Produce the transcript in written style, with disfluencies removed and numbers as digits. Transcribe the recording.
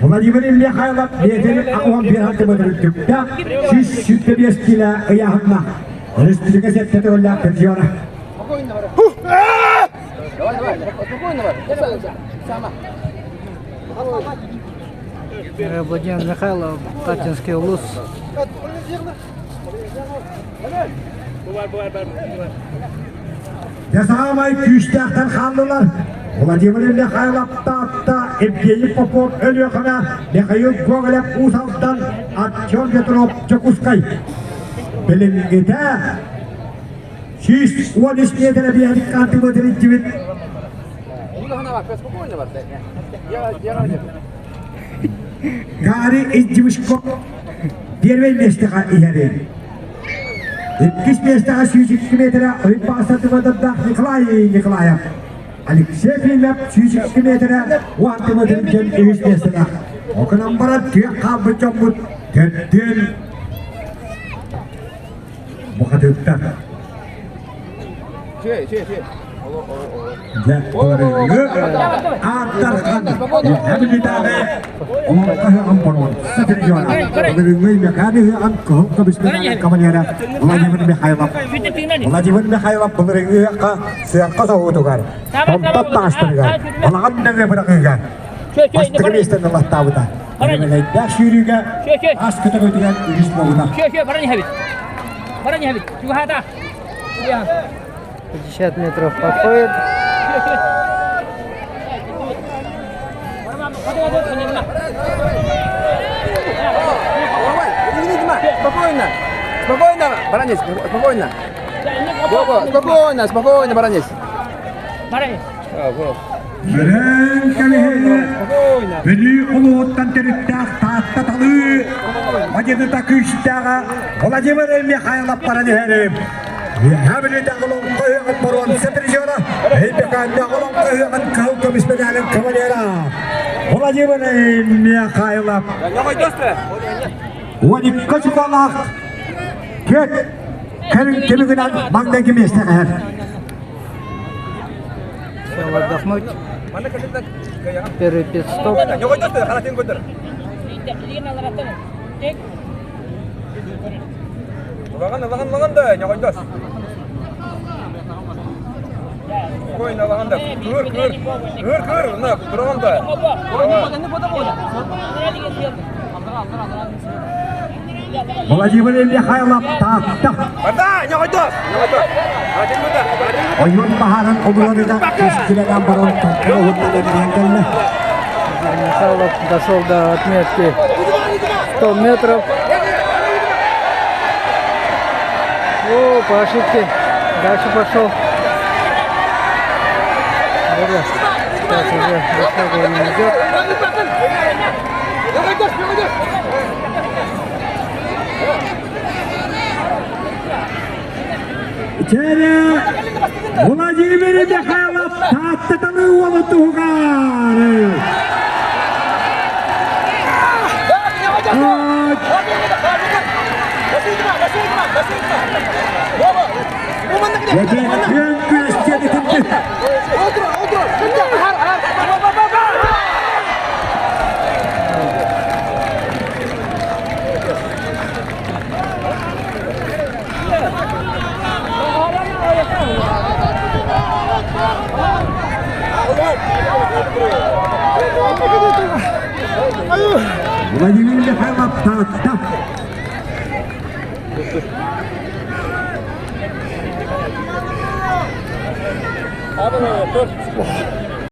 Владимир Михайлов биэтэри аҕуһан биир тымыдыр үрдүктээх 125 килэ ыйааһыннаах республика сэттэ төгүллээх призера. Владимир Михайлов, Таттинский улус. Дьэ саамай күүстээхтэр хааллылар. Владимир Михайлов Таатта, Евгений Попов Өлүөхүмэ, Михаил Гоголев Уус Алдан, Артем Петров Дьокуускай. Билиҥҥитэ 113 миэтэрэ биһэрик хаартыбытын илдьибит. Гарри Издивушко первый миэстэҕэ иһэрин. Иккис миэстэҕэ 102 метрэ Ыйбаасатыбадардаах Николай Николаев. Алексей Филипп 102 метрэ уантыбытын кэм үһүс миэстэлээх. Окунан баран тыа хаалбыт дьоммут төрдүөн бухатыттар. Дьэ, былырыыҥҥы ааттархан Бүлүүтээҕи Олоҥхо ыһыаҕын боруонса региона былырыыҥҥы Өймөкөөн ыһыаҕын кыһыл көмүс медаль кавалера Владимир Михайлов Владимир Михайлов былырыыҥҥы ыһыахха сыаҥка соһуутугар, томтот таастарыгар, балаҕан нөҥүө быраҕыыга бастакы миэстэни ылаттаабыта. Өрөмөлөйдөөх сүүрүүгэ ас көтөҕүүтүгэр үһүс буолбута. Баран иһэбит. Чугаһаата. 50 метров подходит. Спокойно, спокойно, баранец, спокойно. Спокойно, спокойно, баранец. Баранец. Өрөөн кэлиһэ Бүлүү улууһуттан төрүттээх Таатта талыы мадьыныта күүстээҕэ Владимир Михайлов баран иһэрим. Үөһээ Бүлүүтээҕи Олоҥхо ыһыаҕын боруонса призера, Өймөкөөннөөх Олоҥхо ыһыаҕын кыһыл көмүс медалин кавалера Владимир Михайлов. 12 очколаах түөрт көрүҥ түмүгүнэн маҥнайгы миэстэҕэ иһэр. Сначала отдохнуть. Первый пит-стоп. Ылаҕын, ылаҕын, ылаҕын да, ньоҕойдос. Спокойно, ылаҕын да. Кыыр, кыыр. Кыыр, кыыр, на, тураҕын да. Владимир Михайлов Таатта. Барда, ньоҕойдос. Ньоҕойдос. Ойуун баһаарын обуруоныта кэскилэнэн баран тохтоо уһуннан эргийэн кэллэ. Михайлов дошел до отметки 100 метров. О, по ошибке. Дальше пошел. Сейчас уже вытягивание идет. Чэрэ Владимир Михайлов Тааттатаны уолу туһугар. Күөн күөстүө Владимир Михайлов Таатта.